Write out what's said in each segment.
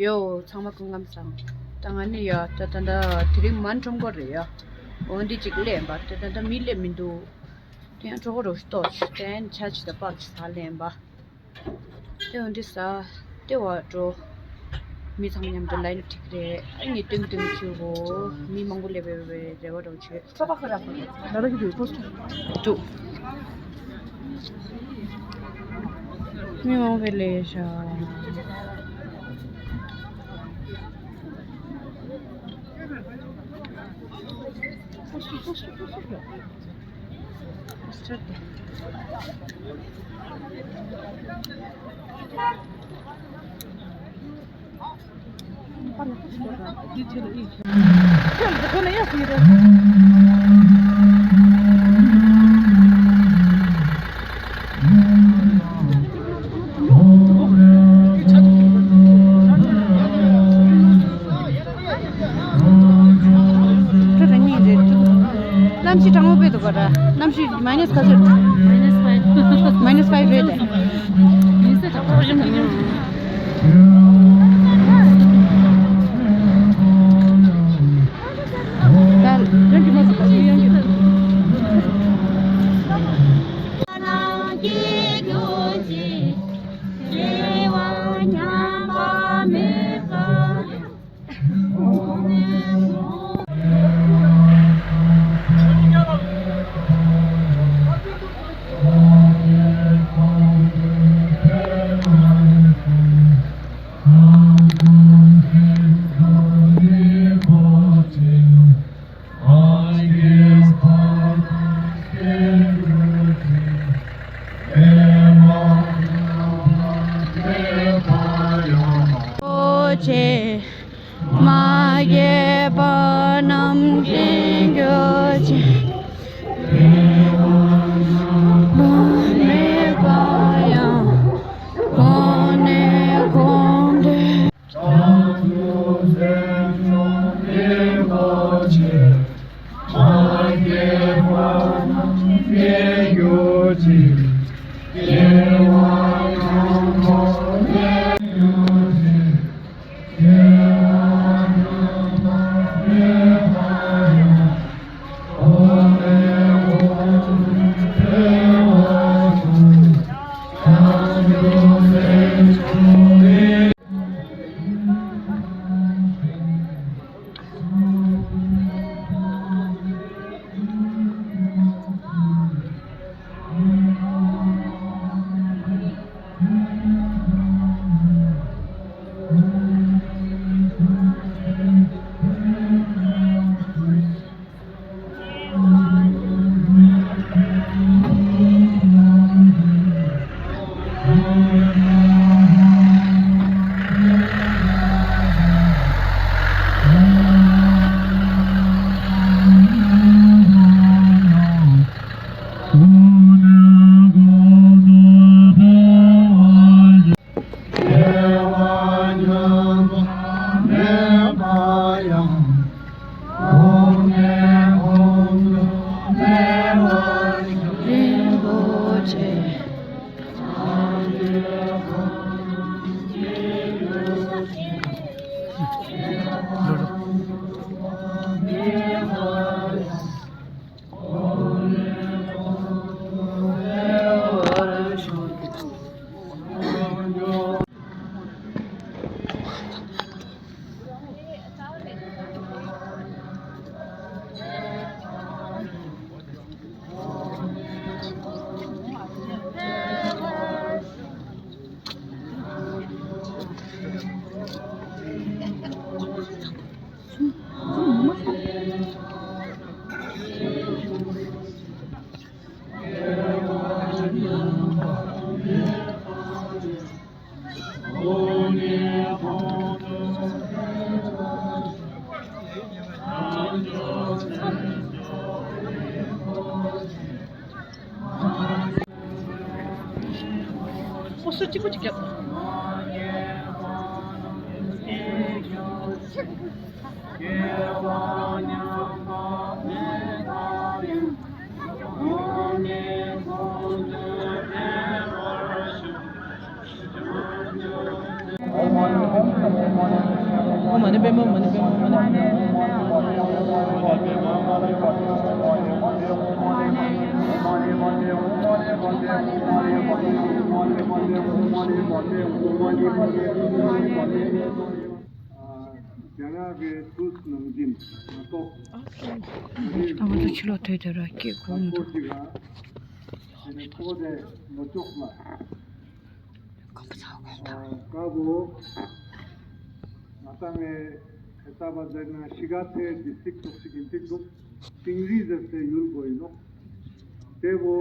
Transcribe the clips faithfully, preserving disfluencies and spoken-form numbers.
ཡོ། ཚང་མ་སྐུ་ཁམས་བཟང་། ད་ང་ནི་ཡ་ད་ད་ད་དེ་རིང་མ་ཁྲོམ་སྐོར་རེད་ཡ། འོ་འདི་ཅིག་སླེབས་པ་ད་ད་ད་མི་སླེབས་མི་འདུག་དེ་ཡང་གྲོགས་པོ་རོ་ཤི་ཏོ་ཆུ་དན་ཆ་ཆི་ད་པག་ཆི་ས་སླེབས་པ། དེ་འོ་འདི་ས་དེ་བ་འགྲོ། མི་ཚང་མ་མཉམ་དུ་ལའིན་ཁྲིག་རེད། ཨ་ནི་སྟོན་སྟོན་ཆུ་གོ། མི་མང་པོ་སླེབས་པའི་རེ་བ་འགྲོ་ཆུ། ད་ལྟ་གི་དུས་ཐོག་ཏུ། མི་མང་པོ་ལས་ཤག་གནམ་གཤིས་གྲང་མོ་དཔེ་འདུག་ག་ར། གནམ་གཤིས་མའི་ནས་ག་ཚོད། མའི་ནས་ཕའིབ། མའི་ནས་ཕའིབ་རེད་དེ། མི་ཚེ་དྲག་པོ་རེད། མ་རྒྱས་པ་རྣམས་ཀྱི་རྒྱུད་ཅན། མ་རྨས་པ་ཡང་གོང་ནས་གོང་དུ། ཨོ་སུ་གཅིག་པོ་གཅིག་རྒྱབ། མ་ཎི་པདྨ། མ་ཎི་པདྨ། མ་ཎི་པདྨ། རྒྱ་ནག་གི་ཏུས་ནང་བཞིན་ང་ཏོག་ཨ་ང་ཚོ་ཕྱི་ལོགས་ཐོན་དུས་ར་སྐད་གོ་མི་འདུག་ཁོ་དེ་ལོ་ཅོག་ལ། ཁམ་བུ་ཚ་གོང་ཐང་། ཀ་བོ། ང་ཏང་ངའི་ཁ་ས་བ་ཟེར་ན་ཤི་ག་ཚེ་ཌིས་ཊིག་ཐོག་ཞིག་ཡིན་ཏིག་འདུག་ཏིང་རི་ཟེར་སའི་ཡུལ་གོ་ཡིན་ནོག་དེ་བོ།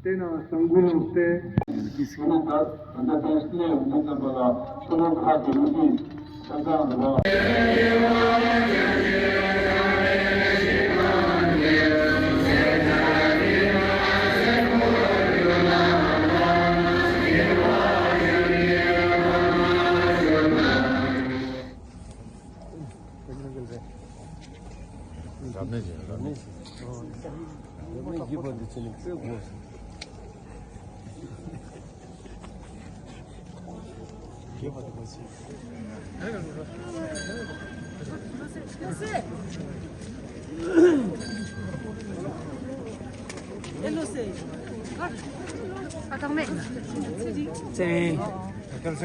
དེ་ན་སང་གུ་ལུང་སྟེ། ཡུལ་གྱི་སེམས་ནི་ད་ད་ལྟ་དེ་སླེ་ཡོང་དུས་ཙམ་པ་ལ་ཆུ་ལོག་ཁ་དེ་མི་དེ་ས་གང་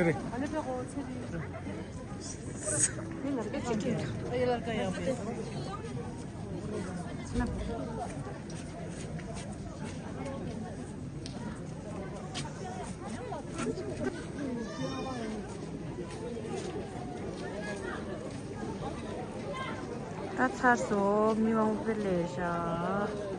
རེད་བ། ད་ཚར་སོང་། མི་མང་པོ་སླེབས་ཤག